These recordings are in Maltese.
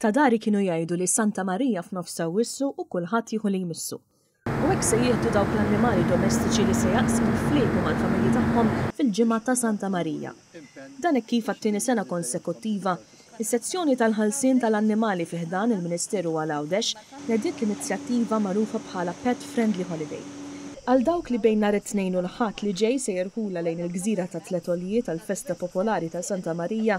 Ta' dari kienu jgħidu li Santa Marija f'nofs Awwissu u kulħadd jieħu li jmissu. U hekk se jieħdu dawk l-annimali domestiċi li se jaqsmu l-fliegu mal-familji tagħhom fil-ġimgħa ta' Santa Marija. Dan hekk kif għat-tieni sena konsekuttiva, is-sezzjoni tal-ħelsien tal-annimali fi ħdan il-Ministeru għal Għawdex nediet l-inizjattiva magħrufa bħala Pet Friendly Holiday. Għal dawk li bejn nhar it-Tnejn u l-Ħadd li ġej se jerħulha lejn il-gżira tat-Tliet Għoljiet għall-festa popolari ta' Santa Marija,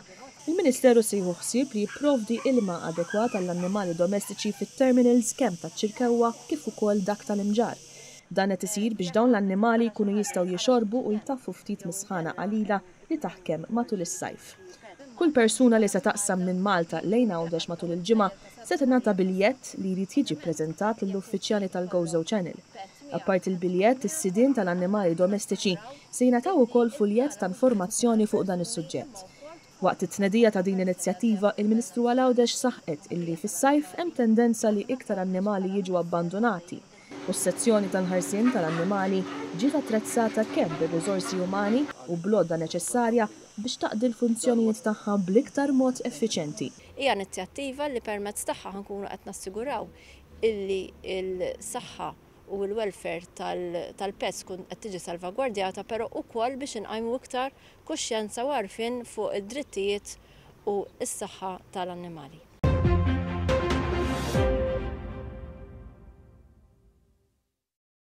Il-Ministeru se jieħu ħsieb li jipprovdi ilma adekwat għall-annimali domestiċi fit-terminals kemm taċ-Ċirkewwa kif ukoll dak tal-Imġarr. Dan qed isir biex dawn l-annimali jkunu jistgħu jixorbu u jtaffu ftit mis-sħana qalila li taħkem matul is-sajf. Kull persuna li se taqsam minn Malta lejn Għawdex matul il-ġimgħa se tingħata biljett li jrid jiġi ppreżentat lill-uffiċjali tal-Gozo Channel. Apparti l-biljett, is-sidien tal-annimali domestiċi se jingħataw ukoll fuljett ta' informazzjoni fuq dan is-suġġett. Waqt it-tnedija ta' din l-inizjattiva, il-Ministru għal Għawdex saħqet illi fis-sajf hemm tendenza li iktar annimali jiġu abbandunati u s-sezzjoni tal-ħarsien tal-annimali ġiet attrezzata kemm bir-riżorsi umani u bl-għodda neċessarja biex taqdi l-funzjonijiet tagħha bl-iktar mod effiċenti. Hija inizjattiva li permezz tagħha ħa nkunu qed nassiguraw illi l-saħħa u l-welfare tal-pets tkun qed tiġi salvagwardjata però ukoll biex inqajmu iktar kuxjenza u għarfien fuq id-drittijiet u s-saħħa tal-annimali.